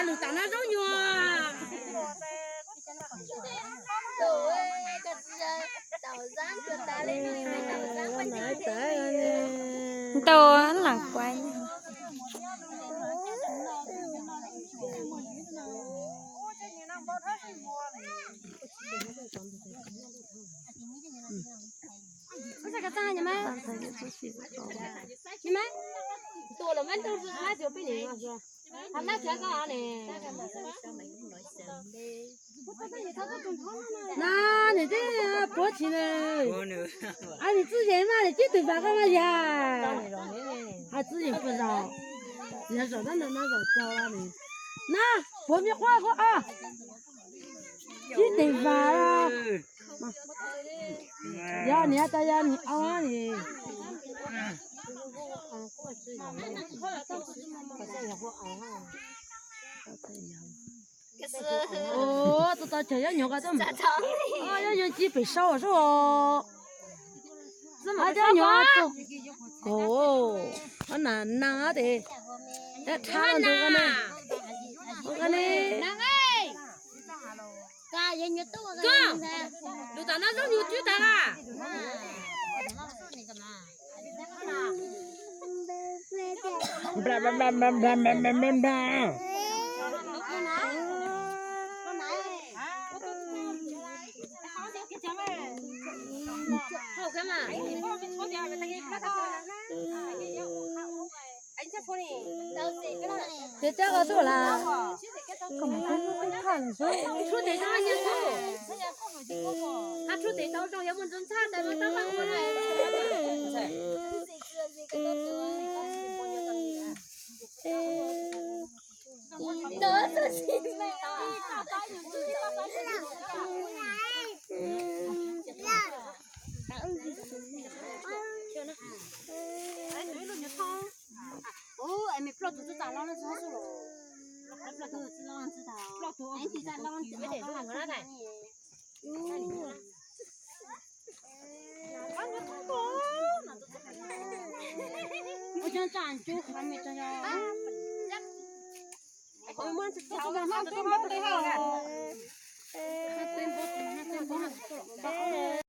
Lus tam no zaub nyuag. Ntau lam kuav. Na, nws twb puav tsis na. A, nws txwj yees mas nws cib tes vas koj mas yag. Hais txwj yees puas zaum, yog zaum tab ntawd no zaum txaus nws. Na, puav me quab kuv os. Cib tes vas. Yog niam tas yog niam os ni. Ua, tau tau chaw yob nyuag ko, yob nyuag ci pem sau sub. Yob nyuag, o, na na tes, dhab dhab ntug ko ne. Ko ne. Lus tam no zaub nyuag twb tag lawm. Ces cab ko xwb las. Rhuav tes zaub, hab rhuav tes tau zoo yuav muaj ntxuav ntxhab tes muab tau paj ua na.